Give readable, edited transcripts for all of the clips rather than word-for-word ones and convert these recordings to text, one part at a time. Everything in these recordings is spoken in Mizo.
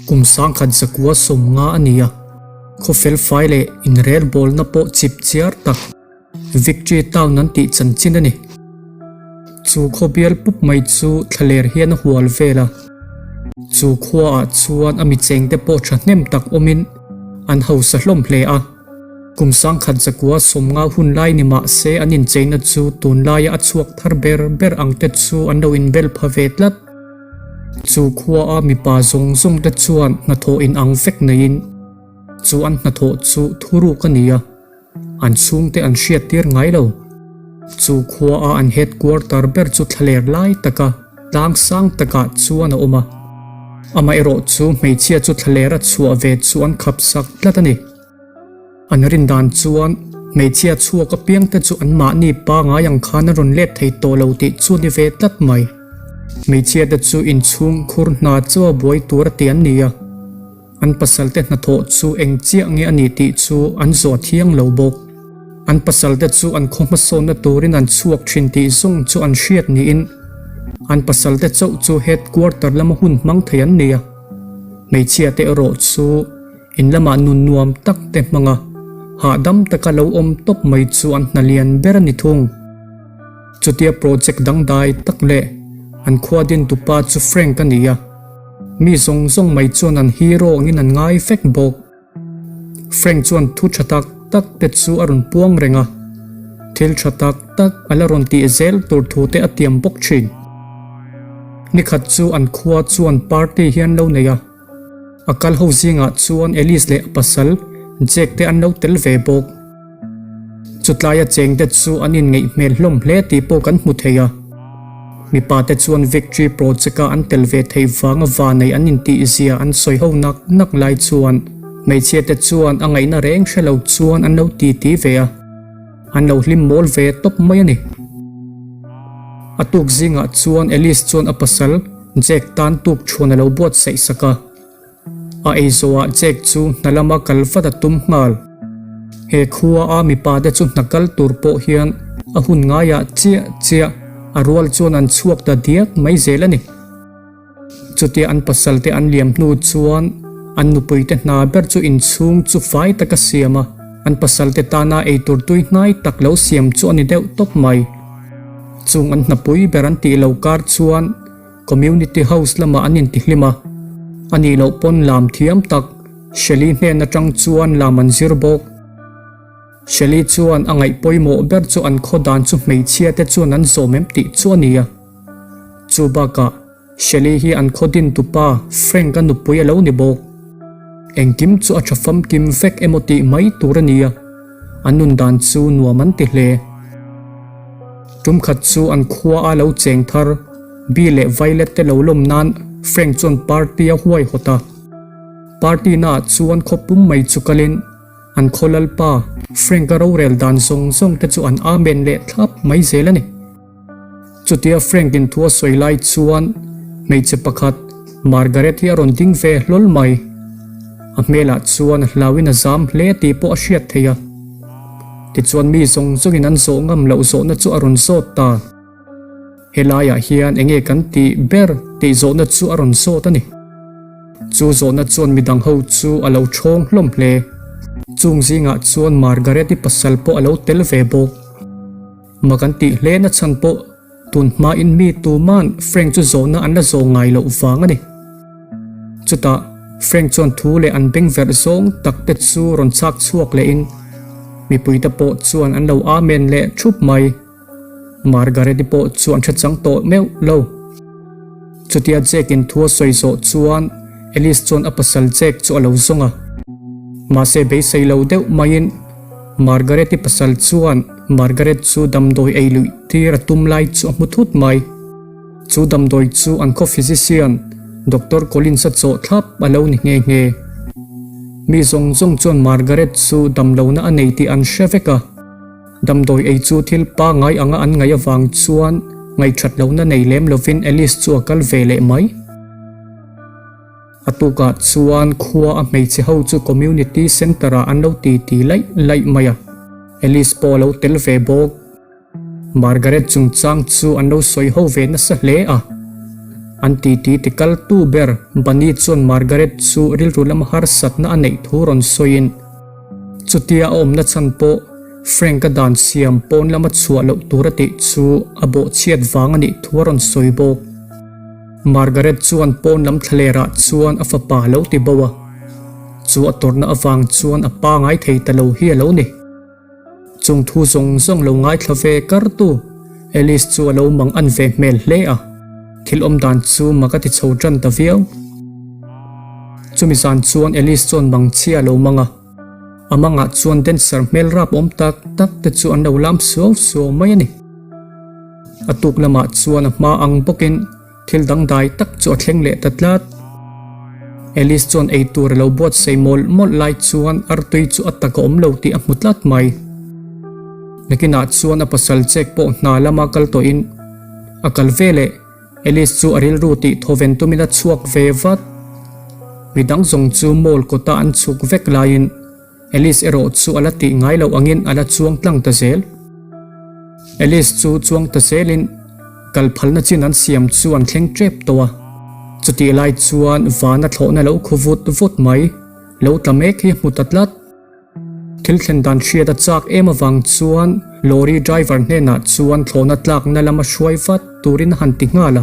Kum 1950 a ni a, khaw felfai leh inrelbawlna pawh chip chiar tak Victory Town an tih chanchin a ni. Chu khaw bial pup mai chu thlaler hian a hual vel a, chu khuaah chuan a michengte pawh thahnem tak awmin an hausa hlawm hle a. Kum 1950 hun lai ni mah se an incheina chu tunlaia a chhuak thar ber ber ang te chu an lo inbel pha ve tlat. Chu khuaa mipa zawng zawng te chuan hnathawh inang vek neiin chu an hnathawh chu thuruk a ni a, an chhungte an hriattir ngai lo. Chu khuaa an headquarter ber chu thlaler lai taka tlang sang takah chuan a awm a, amaherawh chu hmeichhia chu thlaler a chhuah ve chu an khap sak tlat a ni. An rin dan chuan hmeichhia chhuak apiang te chu an mahni pangai ang khan an rawn let thei tawh lo tih chu a ni ve tlat mai. Hmeichhia te chu inchhung khur hna chu a buai tur a ti an ni a, an pasal te hnathawh chu eng chiah nge a ni tih chu an zawh thiang lo bawk. An pasal te chu an khaw hmasawnna turin an chhuak thin tih zawng chu an hriat niin an pasal te chauh chu headquarter lama hun hmang thei an ni a, hmeichhia te erawh chu In lamah nun nuam tak te hmanga hahdam taka lo awm tawp mai chu an hna lian ber a ni thung. Chutia project dangdai tak leh an khua din tupa chu Frank a ni a, mi zawng zawng mai chuan an hero angin an ngai vek bawk. Frank chuan thu tha tak tak te chu a rawn puang reng a, thil tha tak tak a la rawn tih zel tur thu te a tiam bawk thin. Nikhat chu an khua chuan party hi an lo nei a. A kal ho zingah chuan Alice leh a pasal Jack te an lo tel ve bawk. Chutlaia cheng te chu an inngeih hmel hlawm hle tih pawh kan hmu thei a. Mipa te chuan Victory Project-a an tel ve theih vanga vanei an intih zia an sawi ho nak nak lai chuan hmeichhia te chuan a ngaihna reng hre lo chuan an lo titi ve a. An lo hlim mawl ve tawp mai a ni. A tuk zingah chuan Alice chuan a pasal Jack tan tuk chhuan a lo buatsaih sak a. A ei zawhah Jack chu hna lama kal vat a tum nghal. He khua a mipa te chu hna kal tur pawh hian a hun ngaiah chiah chiah a rual chuan an chhuak ta diak mai zel a ni. Chutia an pasal te an liam hnu chuan an nupui te hna ber chu inchhung chu fai taka siam a, an pasal te tana eitur tui hnai tak lo siam chu a ni deuh tawp mai. Chung an hnapui ber an tih lo kar chuan Community House lamah an intihlim a, a nih loh pawn lam thiam tak Shelly hnen atang chuan lam an zir bawk. Shelly chuan a ngaih pawimawh ber chu an khaw dan chu hmeichhia te chuan an zawm em tih chu a ni a. Chu bakah Shelly hi an khaw din tupa Frank-a nupui a lo ni bawk. Engkim chu a tha famkim vek emaw tih mai tur a ni a, an nun dan chu nuam an ti hle. Tum khat chu an khua a lo cheng thar, Bee leh Violet te lo lawm nan Frank chuan party a huaihawt a. Party naah chuan khaw pum mai chu kalin An khaw lalpa, Frank-a rorel dan zawng zawng te chu an amen leh thlap mai zel a ni. Chutia Frank-in thu a sawi lai chuan hmeichhe pakhat, Margaret hi a rawn ding ve hlawl mai. A hmelah chuan a hlauin a zam hle tih pawh a hriat theih a. Tichuan mi zawng zawngin an zawh ngam loh zawhna chu a rawn zawt ta. Helaiah hian enge kan tih ber tih zawhna chu a rawn zawt a ni. Chu zawhna chuan midang ho chu a lo thawng hlawm hle. Chung zingah chuan Margaret-i pasal pawh a lo tel ve bawk. Mak an tih hle na chhan pawh tun hmain mi tuman Frank chu zawhna an la zawh ngai loh vang a ni. Chutah Frank chuan thu leh an beng verh zawng tak te chu rawn chak chhuak lehin mipuite pawh chuan an lo amen leh thup mai. Margaret-i pawh chu an hre chang tawh meuh lo. Chutia Jack-in thu a sawi zawh chuan Alice chuan a pasal Jack chu a lo zawng a. Mahse beisei lo deuh maiin Margaret-i pasal chuan Margaret chu damdawi ei luih tir a tum lai chu a hmu thut mai. Chu damdawi chu an khaw physician Doctor Collins-a chawh thlap a lo ni nghe nghe. Mi zawng zawng chuan Margaret chu damlohna a nei tih an hre vek a. Damdawi ei chu thil pangai anga an ngaih avang chuan ngaihthat lohna nei lem lovin Alice chu a kal ve leh mai. A tukah chuan khua a hmeichhe ho chu Community Centre ah an lo ti ti laih laih mai a, Alice pawh a lo tel ve bawk. Margaret chungchang chu an lo sawi ho ve nasa hle a. An titi tikaltu ber Bunny chuan Margaret chu rilru lama harsatna a neih thu rawn sawiin, chutia a awmna chhan pawh Frank-a dan siam pawn lama chhuah loh tur a tih chu a bawhchhiat vang a nih thu a rawn sawi bawk. Margaret chuan pawn lam thlalerah chuan a fapa a lo ti bo a, chu a tawrhna avang chuan a pangai thei ta lo hi a lo ni. Chung thu zawng zawng lo ngaithla ve kartu Alice chu a lo mang an ve hmel hle a, thil awm dan chu mak a ti chho tan ta viau. Chumi zan chuan Alice chuan mangchhia a lo mang a, a mangah chuan dancer hmel rap awm tak tak te chu an lo lam suau suau mai a ni. A tuk lamah chuan a hma ang bawkin Thil dangdai tak chu a thleng leh ta tlat. Alice chuan ei tur a lo buatsaih mawlh mawlh lai chuan artui chu a tak a awm lo tih a hmu tlat mai. Nakinah chuan a pasal chek pawh hna lama kal tawhin a kal ve leh. Alice chu a rilru tih thawven tumin a chhuak ve vat. Midang zawng chu mall kawta an chhuk vek laiin Alice erawh chu a la tih ngai loh angin a la chuang tlang ta zel. Alice chu chuang ta zelin kal phalna chin an siam chu an thleng tep tawh a. Chutih lai chuan vana thlawhna lo khu vut vut mai, lo tla mek hi a hmu ta tlat. Thil thlen dan hriat a chak em avang chuan lorry driver hnenah chuan thlawhna tlakna lama hruai vat turin a han ti nghal a.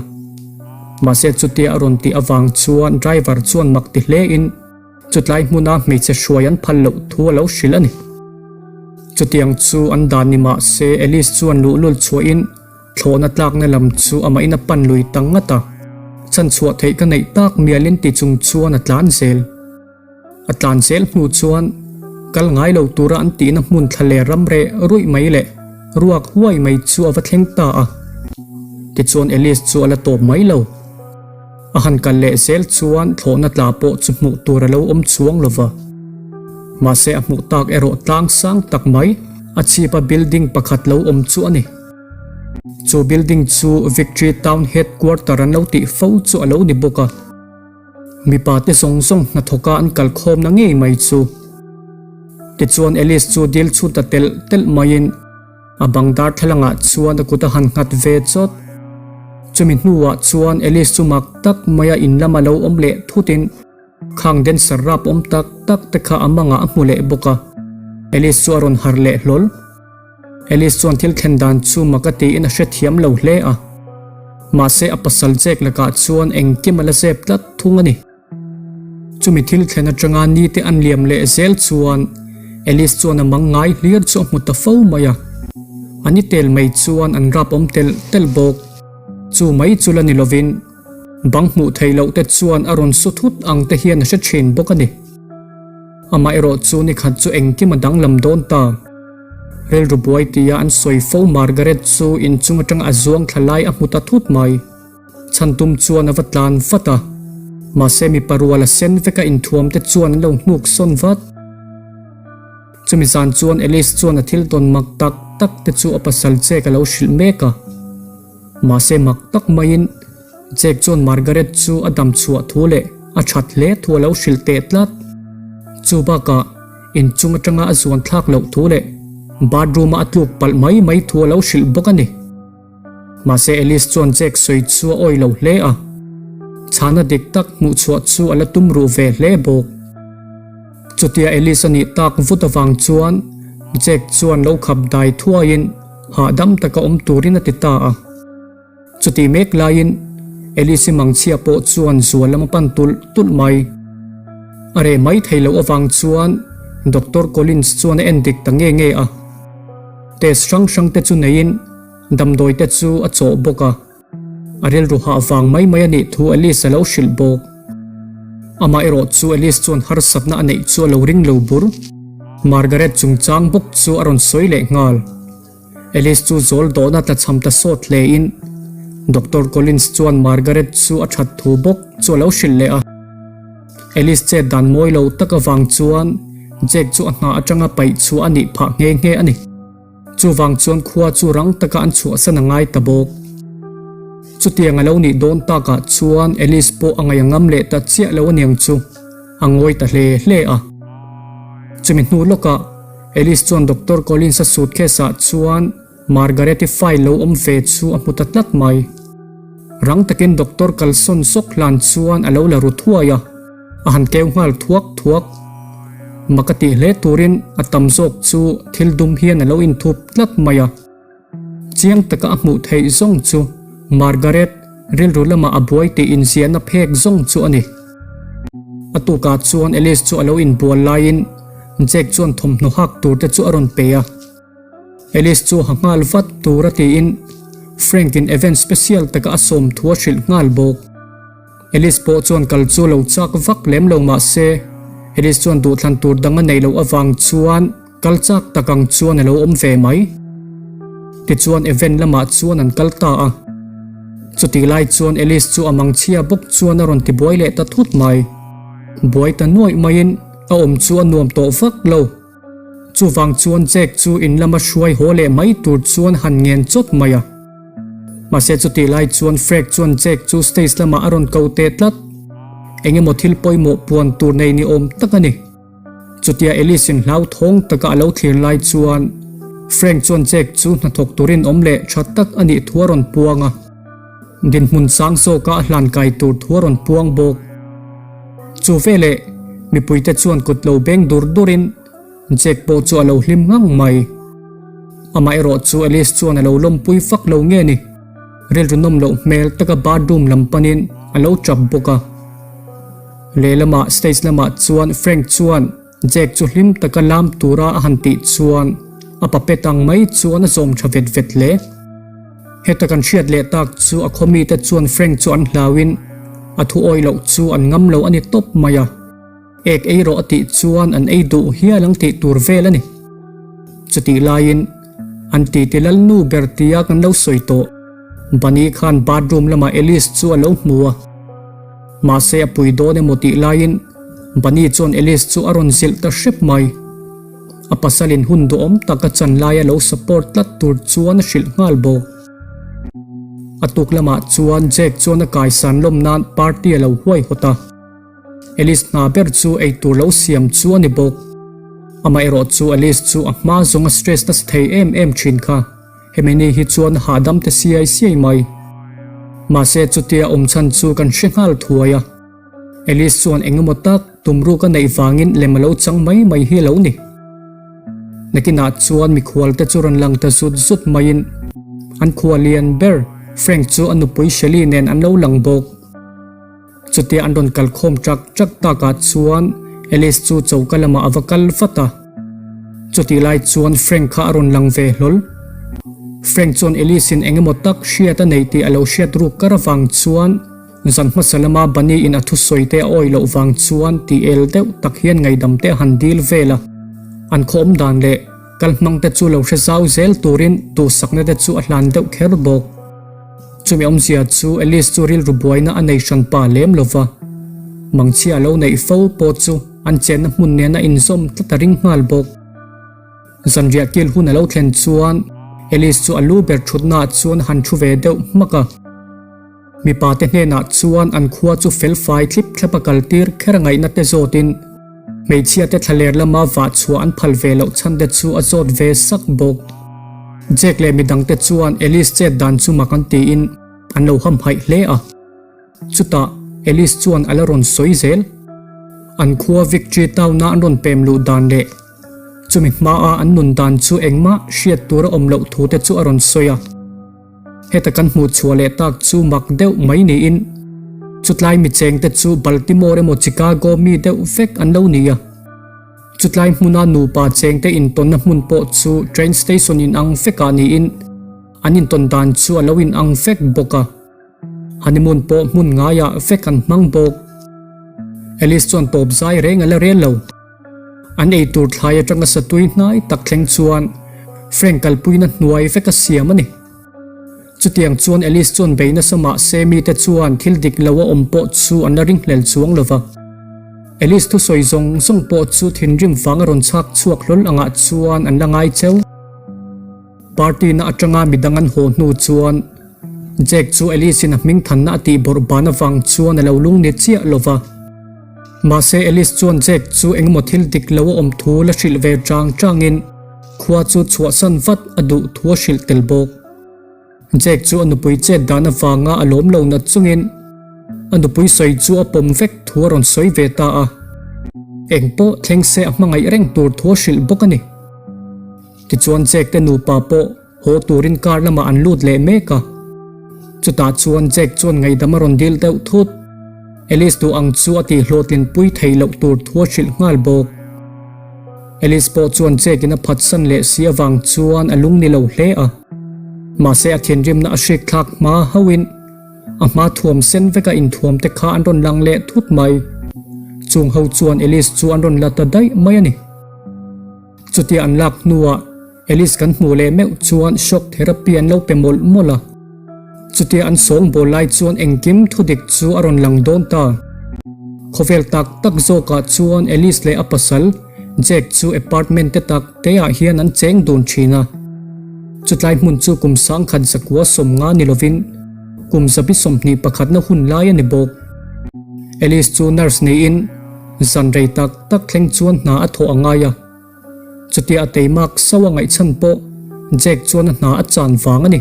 Mahse chutia a rawn tih avang chuan driver chuan mak ti hle in, Chutlai hmuna hmeichhe hruai an phal loh thu a lo hrilh a ni. Chutiang chu an dan ni mah se Alice chuan luhlul chhuahin thlawhna tlakna lam chu amahin a pan lui ta ngat a, chhanchhuah theih ka neih tak mialin ti chung chuan a tlan zel. A tlan zel hnu chuan kal ngai lo tura an tihna hmun thla leh ram reh ruih mai leh ruak huai mai chu a va thleng ta a. Tichuan Alice chu a la tawp mai lo. A han kal leh zel chuan thlawhna tla pawh chu hmuh tur a lo awm chuang lo va. Mahse a hmuh tak erawh tlang sang tak mai, a chhipa building pakhat lo awm chu a ni. Chu building chu Victory Town Headquarter an lo tih fo chu a lo ni bawk a. Mipa te zawng zawng hnathawka an kal khawmna ngei mai chu. Tichuan Alice chu dil chhut ta telh telh maiin, A bang darthlalangah chuan a kut a han nghat ve chawt. Chumi hnuah chuan Alice chu mak tak maia in lama lo awm leh thutin khang dancer rap awm tak tak te kha a mangah a hmu leh bawk a. Alice chu a rawn harh leh hlawl. Alice chuan thil thlen dan chu mak a tiin a hrethiam lo hle a. Mahse a pasal Jack lakah chuan engkim a la zep tlat thung a ni. Chumi thil thlen atanga nite an liam leh zel chuan Alice chuan a mang ngai hlir chu a hmu ta fo mai a. A ni tel mai chuan an rap awm telh telh bawk. Chu mai chu la ni lovin bang hmuh theih loh te chuan a rawn su thut ang te hian a hre thin bawk a ni. Amaherawh chu nikhat chu engkim a danglam dawn ta. Rilru buai tia an sawi fo Margaret chu inchung atanga a zuang thla lai a hmu ta thut mai. Chhan tum chuan a va tlan vat a, mahse mipa rual a sen veka inthuam te chuan an lo hnuk sawn vat. Chumi zan chuan Alice chuan a thil tawn mak tak tak te chu a pasal Jack a lo hrilh mek a. Mahse mak tak maiin Jack chuan Margaret chu a dam chhuah thu leh a that hle thu a lo hrilh teh tlat. Chu bakah inchung atanga a zuan thlak loh thu leh bathroom a a tluk palh mai mai thu a lo hrilh bawk a ni. Mahse Alice chuan Jack sawi chu a awih lo hle a, chhana dik tak hmuh chhuah chu a la tum ruh ve hle bawk. Chutia Alice a nih tak vut avang chuan Jack chuan lo khap dai thuaiin hahdam taka awm turin a ti ta a. Chutih mek laiin Alice-i mangchhia pawh chuan zual lam a pan tulh tulh mai. A reh mai thei loh avang chuan Doctor Collins chuan a en dik ta nge nge a. Test hrang hrang te chu neiin damdawi te chu a chawh bawk a, a rilru hah vang mai mai a nih thu Alice a lo hrilh bawk. Amah erawh chu Alice chuan harsatna a neih chu a lo ring lo bur. Margaret chungchang bawk chu a rawn sawi leh nghal. Alice chu zawl dawhna tlachham ta sawt hle in Doctor Collins chuan Margaret chu a that thu bawk chu a lo hrilh leh a. Alice chet dan mawi lo tak avang chuan Jack chu a hna atanga paih chhuah a nih phah nghe nghe a ni. Chuvang chuan khua chu rang taka an chhuahsan a ngai ta bawk. Chutiang a lo nih dawn takah chuan Alice pawh a ngaih a ngam leh ta chiah lo aniang chu a ngawi ta hle hle a. Chumi hnu lawkah Alice chuan Doctor Collins-a suitcase ah chuan Margaret-i file lo awm ve chu a hmu ta tlat mai. Rang takin doctor kalsawn sawk hlan chuan a lo la ru thuai a, a han keu nghal thuak thuak. Mak a tih hle turin a tam zawk chu thil dum hian a lo inthup tlat mai a. Chiang taka a hmuh theih zawng chu Margaret rilru lamah a buai tih inziahna phek zawng chu a ni. A tukah chuan Alice chu a lo inbual laiin Jack chuan thawmhnaw hak tur te chu a rawn pe a. Alice chu ha nghal vat tur a tiin Frank in event special taka a sawm thu a hrilh nghal bawk. Alice pawh chuan kal chu lo chak vak lem lo mah se Alice chuan duhthlan tur dang a neih loh avang chuan kal chak tak ang chuan a lo awm ve mai. Tichuan event lamah chuan an kal ta a. Chutih lai chuan Alice chu a mangchhia bawk chuan a rawn tibuai leh ta thut mai. Buai ta nuaih maiin a awm chu a nuam tawh vak lo. Chuvang chuan Jack chu in lama hruai haw leh mai tur chuan han ngen chawt mai a. Mahse chutih lai chuan Frank chuan Jack chu stage lamah a rawn ko teh tlat. Eng emaw thil pawimawh puan tur nei ni awm tak a ni. Chutia Alice in hlauthawng taka a lo thlir lai chuan Frank chuan Jack chu hnathawk turin awm leh tha tak a nih thu a rawn puang a. Dinhmun sang zawka a hlan kai tur thu a rawn puang bawk. Chu veleh mipuite chuan kut lo beng dur durin Jack pawh chu a lo hlim ngang mai. Amaherawh chu Alice chuan a lo lawmpui fak lo nge ni, rilru nawm loh hmel taka bathroom lam panin a lo tap bawk a. Lehlamah stage lamah chuan Frank chuan Jack chu hlim taka lam tura a han tih chuan a puppet ang mai chuan a zawm tha vet vet hle. Heta kan hriat leh tak chu a khaw mite chuan Frank chu an hlauin a thu awih loh chu an ngam lo a ni tawp mai a. Ek ei rawh a tih chuan an ei duh hial ang tih tur vel a ni. Chutih laiin an titi lal nu ber tia kan lo sawi tawh. Bunny khan bathroom lamah Alice chu a lo hmu a. Mahse a pui dawn emaw tih laiin Bunny chuan Alice chu a rawn zilh ta hrep mai. A pasalin hun duhawm tak a chan laia lo support tlat tur chuan a hrilh nghal bawk. A tuk lamah chuan Jack chuan a kaisan lawm nan party a lo huaihawt a. Alice hna ber chu eitur lo siam chu a ni bawk. Amaherawh chu Alice chu a hma zawng a stress nasa thei em em thin kha. Hemi ni hi chuan hahdam te siai siai mai. Mahse chutia awm chhan chu kan hre nghal thuai a. Alice chuan eng emaw tak tumruk a neih vangin lem a lo chang mai mai hi a lo ni. Nakinah chuan mikhual te chu rawn lang ta zut zut maiin an khua lian ber Frank chu a nupui Shelly nen an lo lang bawk. Chutia an rawn kal khawm ṭak ṭak takah chuan Alice chu choka lamah a va kal vat a. Chutih lai chuan Frank kha a rawn lang ve hlawl. Frank chuan Alice in eng emaw tak hriat a nei tih a lo hriat ruk kar avang chuan zan hmasa lama Bunny in a thusawi te a awih loh vang chuan tih el deuh tak hian ngaidam te a han dil vel a. An khawm dan leh kal hmang te chu lo hre zau zel turin duhsakna te chu a hlan deuh kher bawk. Chumi awmzia chu Alice chu rilru buaina a nei hran pa lem lo va, mangchhia a lo neih fo pawh chu an chenna hmun nen a inzawm tlat a ring nghal bawk. Zanriah kil hun a lo thlen chuan Alice chu a lu ber thutnaah chuan a han thu ve deuh hmak a. Mipa te hnenah chuan an khua chu felfai thlip thlap a kaltir kher a ngaihna te zawtin hmeichhia te thlaler lama vah chhuah an phal ve loh chhan te chu a zawt ve sak bawk. Jack leh midang te chuan Alice chet dan chu mak an tiin an lo hamhaih hle a. Chutah Alice chuan a la rawn sawi zel. An khua Victory Town a an rawn pem luh dan leh chumi hmaa an nun dan chu engmah hriat tur a awm loh thu te chu a rawn sawi a. Heta kan hmuh chhuah leh tak chu mak deuh mai niin chutlai mi cheng te chu Baltimore emaw Chicago mi deuh vek an lo ni a. Chutlai hmuna nupa cheng te intawnna hmun pawh chu train station inang vekah niin an intawn dan chu a lo inang vek bawk a. Honeymoon pawh hmun ngaiah vek an hmang bawk. Alice chuan tawp zai reng a la rel lo. An eitur thlai atanga satui hnai tak thleng chuan Frank kalpuina hnuai vek a siam a ni. Chutiang chuan Alice chuan bei nasa mah se mite chuan thil dik lo a awm pawh chu an la ringhlel chuang lo va. Alice thusawi zawng zawng pawh chu thinrim vang a rawn chhak chhuak hlawl angah chuan an la ngai cheu. Party na atanga midang an haw hnu chuan Jack chu Alice in a hming thanna a tih bawrh ban avang chuan a lo lung ni chiah lo va. Mahse Alice chuan Jack chu engemaw thil dik lo a awm thu la hrilh ve chang changin khua chu chhuahsan vat a duh thu a hrilh tel bawk. Jack chu a nupui chet dan avanga a lawm lo nat chungin a nupui sawi chu a pawm vek thu a rawn sawi ve ta a. Eng pawh thleng se a hmangaih reng tur thu a hrilh bawk a ni. Tichuan Jack te nupa pawh haw turin car lamah an lut leh mek a. Chutah chuan Jack chuan ngaihdam a rawn dil deuh thut. Alice duh ang chu a tih hlawhtlinpui thei loh tur thu a hrilh nghal bawk. Alice pawh chuan Jack in a phatsan leh si avang chuan a lung ni lo hle a. Mahse a thinrimna a hrik thlak hma hauhin a hma thuam sen veka inthuam te kha an rawn lang leh thut mai. Chung ho chuan Alice chu an rawn la ta daih mai a ni. Chutia an lak hnuah Alice kan hmuh leh meuh chuan shock therapy an lo pe mawlh mawlh a. Chutia an sawngbawl lai chuan engkim thudik chu a rawn lang dawn ta. Khawvel tak tak zawkah chuan Alice leh a pasal Jack chu apartment te tak te ah hian an cheng dun thin a. Chutlai hmun chu kum sangkhat zakua 50 ni lovin kum zabi 21 na hun lai a ni bawk. Alice chu nurse niin zan rei tak tak thleng chuan hna a thawh a ngai a. Chutia a teimak sauh a ngaihchhan pawh Jack chuan a hna a chan vang a ni.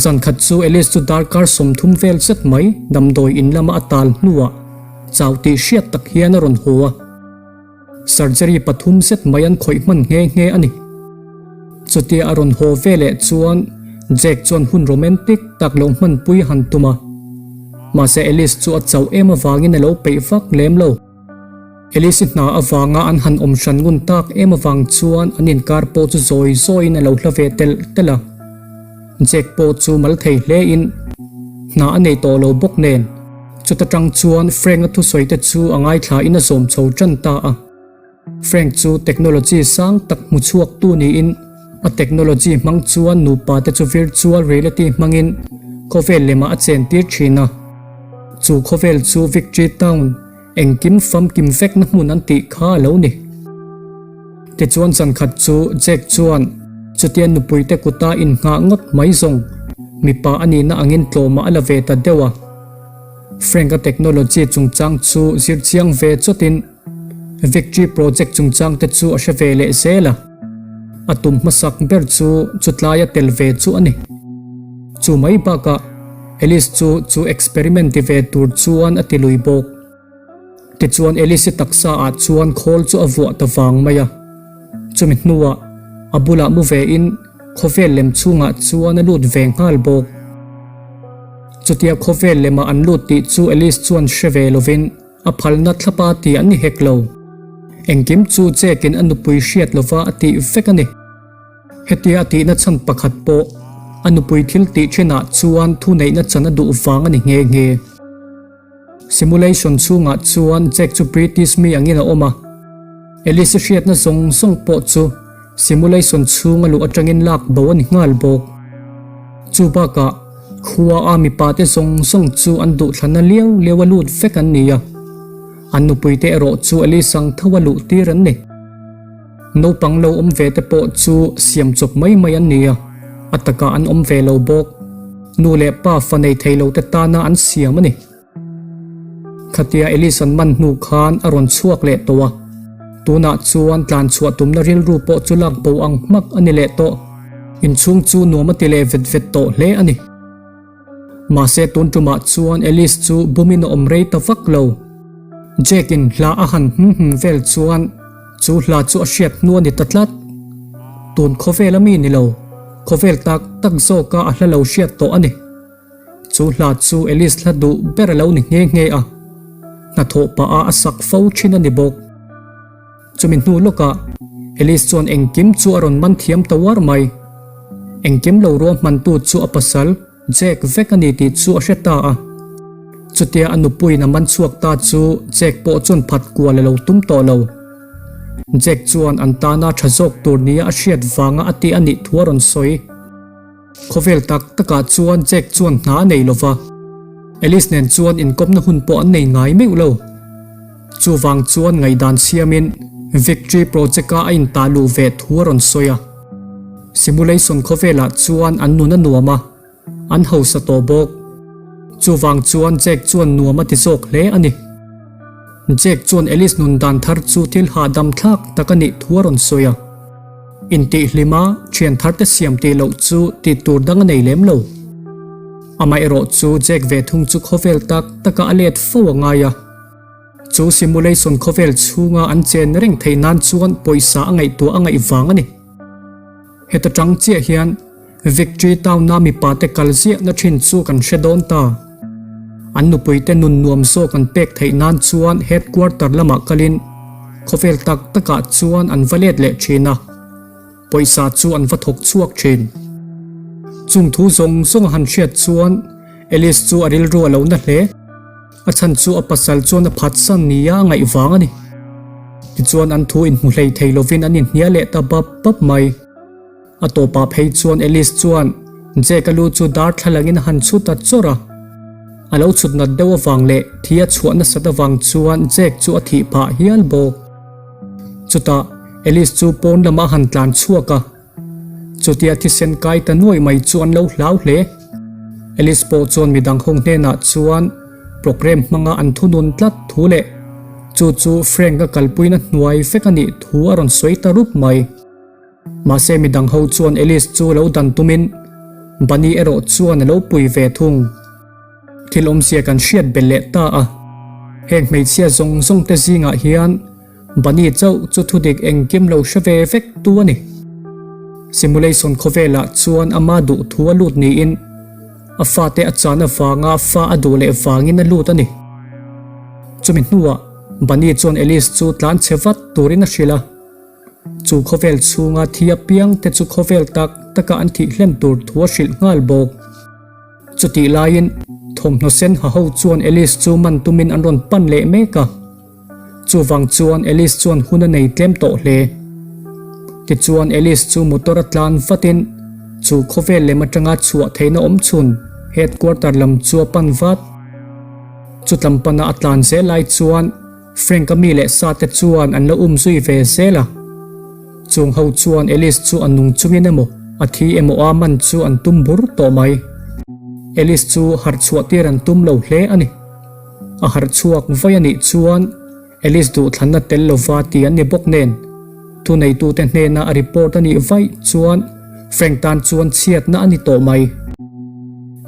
Zan khat chu Alice chu darkar 30 vel zet mai damdawi in lama a tal hnuah chau tih hriat tak hian a rawn haw a. Surgery pathum zet mai an khawih hman nghe nghe a ni. Chutia a rawn haw ve leh chuan Jack chuan hun romantic tak lo hmanpui han tum a. Mahse Alice chu a chauh em avangin a lo peih vak lem lo. Alice-i hna avanga an han awm hran ngun tak em avang chuan an inkar pawh chu zawi zawiin a lo hla ve telh telh a. Jack pawh chu mal thei hlein hna a nei tawh lo bawk nen, chuta tang chuan Frank-a thusawi te chu a ngaithlain a zawm chho tan ta a. Frank chu technology sang tak hmu chhuak tu niin a technology hmang chuan nupa te chu virtual reality hmangin khawvel lemah a chen tir thin a. Chu khawvel chu Victory Town engkim famkim vekna hmun an tih kha a lo ni. Tichuan zankhat chu Jack chuan chutia nupui te kuta innghah ngawt mai zawng mipa a nihna angin tlawmah a la ve ta deuh a. Frank-a technology chungchang chu zir chiang ve chawtin Victory Project chungchang te chu a hre ve leh zel a. A tum hmasak ber chu chutlaia tel ve chu a ni. Chu mai bakah Alice chu chu experiment ti ve tur chuan a ti lui bawk. Tichuan Alice-i taksa ah chuan khawl chu a vuah ta vang mai a. Chumi hnuah a bulah mu ve in khawvel lem chhungah chuan a lut ve nghal bawk. Chutia khawvel lemah an lut tih chu Alice chuan hre ve lovin a phalna thlapa tih an ni hek lo. Engkim chu Jack-in a nupui hriat lova a tih vek a ni. Hetia a tihna chhan pakhat pawh a nupui thil tih thinah chuan thuneihna chan a duh vang a ni nghe nghe. Simulation chhungah chuan Jack chu British mi angin a awm a. Alice-i hriatna zawng zawng pawh chu simulation chhung a luh atangin lak bo a ni nghal bawk. Chu bakah khua a mipa te zawng zawng chu an duhthlana liau liau a lut vek an ni a. An nupui te erawh chu Alice ang tho a luh tir an ni. Naupang lo awm ve te pawh chu siam chawp mai mai an ni a, a takah an awm ve lo bawk. Nu leh pa fa nei thei lo te tana an siam a ni. Khatia Alice an man hnu khan a rawn chhuak leh tawh a, tunah chuan tlan chhuah tumna rilru pawh chu lak bo ang hmak a ni leh tawh. Inchhung chu nuam a ti leh vet vet tawh hle a ni. Mahse tun tumah chuan Alice chu bumin a awm rei ta vak lo. Jack in hla a han hum hum vel chuan chu hla chu a hriat hnu a ni ta tlat. Tun khawvel a mi ni lo, khawvel tak tak zawka a hla lo hriat tawh a ni. Chu hla chu Alice hla duh ber a lo ni nghe nghe a, hnathawh pah a a sak fo thin a ni bawk. Chumi hnu lawkah Alice chuan engkim chu a rawn man thiam ta uar mai. Engkim lo ruahmantu chu a pasal Jack vek a ni tih chu a hre ta a. Chutia a nupuiin a man chhuak ta chu Jack pawh chuan phat kual a lo tum tawh lo. Jack chuan an tana tha zawk tur nia a hriat vanga a tih a nih thu a rawn sawi. Khawvel tak takah chuan Jack chuan hna a nei lova, Alice nen chuan inkawpna hun pawh an nei ngai meuh lo. Chuvang chuan ngaihdan siamin Victory Project-a a intah luh ve thu a rawn sawi a. Simulation khawvelah chuan an nun a nuam a, an hausa tawh bawk. Chuvang chuan Jack chuan nuam a ti zawk hle a ni. Jack chuan Alice nun dan thar chu thil hahdam thlak tak a nih thu a rawn sawi a. Intihhlim a, thian thar te siam tih loh chu tih tur dang a nei lem lo. Amaherawh chu Jack ve thung chu khawvel tak taka a let fo a ngai a. Chu simulation khawvel chhunga an chen reng theih nan chuan pawisa a ngaihtuah a ngaih vang a ni. Heta tang chiah hian Victory Town-a mipate kal ziahna thin chu kan hre dawn ta. An nupuite nun nuam zawk an pek theih nan chuan headquarter lamah kalin khawvel tak takah chuan an va let leh thin a, pawisa chu an va thawk chhuak thin. Chung thu zawng zawng a han hriat chuan Alice chu a rilru a lo na hle. A chhan chu a pasal chuan a phatsan nia a ngaih vang a ni. Tichuan an thu inhmu hlei thei lovin an inhnial leh ta bap bap mai. A tawpah phei chuan Alice chuan Jack a lu chu darthlalangin a han chhut ta chawrh a. A lo chhut nat deuh avang leh thi a chhuah nasat avang chuan Jack chu a thih phah hial bawk. Chutah Alice chu pawn lamah a han tlan chhuak a. Chutia thisen kai ta nuaih mai chu an lo hlau hle. Alice pawh chuan midang ho hnenah chuan program hmanga an thunun tlat thu leh chu chu Frank-a kalpuina hnuai vek a nih thu a rawn sawi ta rup mai. Mahse midang ho chuan Alice chu lo dan tumin Bunny erawh chuan a lo pui ve thung. Thil awmzia kan hriat belh leh ta a, heng hmeichhia zawng zawng te zingah hian Bunny chauh chu thudik engkim lo hre ve vek tu a ni. Simulation khawvelah chuan ama duh thu a lut niin a fate a chan avanga fa a duh leh vangin a lut a ni. Chumi hnuah Bunny chuan Alice chu tlan chhe vat turin a hrilh a. Chu khawvel chhunga thi apiang te chu khawvel tak taka an thih hlen tur thu a hrilh nghal bawk. Chutih laiin thawmhnaw sen ha ho chuan Alice chu man tumin an rawn pan leh mek a. Chuvang chuan Alice chuan hun a nei tlem tawh hle. Tichuan Alice chu motor a tlan vatin chu khawvel lem atanga chhuah theihna awm chhun headquarter lam chu a pan vat. Chutlam pana a tlan zel lai chuan Frank-a mi leh sa te chuan an la um zui ve zel a. Chung ho chuan Alice chu a nung chungin emaw, a thi emaw a man chu an tum bur tawh mai. Alice chu harh chhuah tir an tum lo hle a ni. A harh chhuak vai a nih chuan Alice duhthlanna tel lova ti an ni bawk nen, thuneitute hnena a report a nih vaih chuan Frank tan chuan chhiatna a ni tawh mai.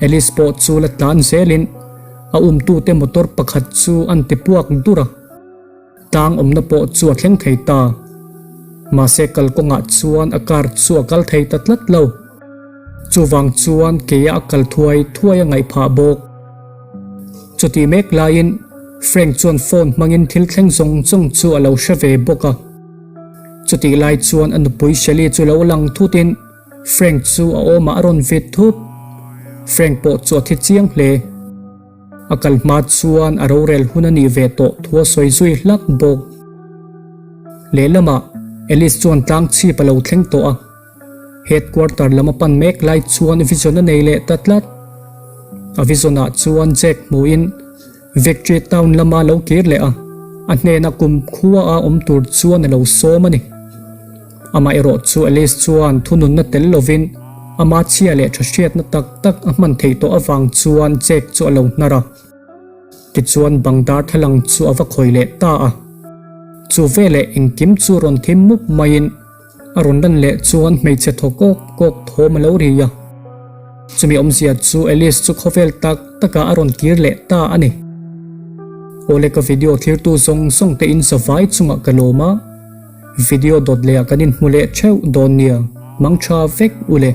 Alice pawh chu la tlan zelin A umtute motor pakhat chu an ti puak dur a, tlang awmna pawh chu a thleng thei ta. Mahse kalkawngah chuan a car chu a kal thei ta tlat lo. Chuvang chuan keia a kal thuai thuai a ngaih phah bawk. Chutih mek laiin Frank chuan phone hmangin thil thleng zawng zawng chu a lo hre ve bawk a. Chutih lai chuan a nupui Shelly chu lo lang thutin Frank chu a awmah a rawn vit thut. Frank pawh chu a thi chiang hle. A kal hma chuan a rorel hun a nih ve tawh thu a sawi zui hlak bawk. Lehlamah Alice chuan tlang chhip a lo thleng tawh a. Headquarter lam a pan mek lai chuan vision a nei leh ta tlat. A vision ah chuan Jack hmuhin Victory Town lama lo kir leh a, a hnena kum khua a awm tur chuan a lo sawm a ni. Amaherawh chu Alice chuan thununna tel lovin ama chhia leh tha hriatna tak tak a hman theih tawh avang chuan Jack chu a lo hnar a. Tichuan bang darthlalang chu a va khawi leh ta a. Chu veleh engkim chu rawn thim mup maiin A rawn lan leh chuan hmeichhe thaw kawk kawk thawm a lo ri a. Chumi awmzia chu Alice chu khawvel tak takah a rawn kir leh ta a ni. Awle ka video thlirtu zawng zawng te in zavai chungah ka lawm a, video dawt lehah kan inhmu leh theuh dawn nia, mangtha vek ule.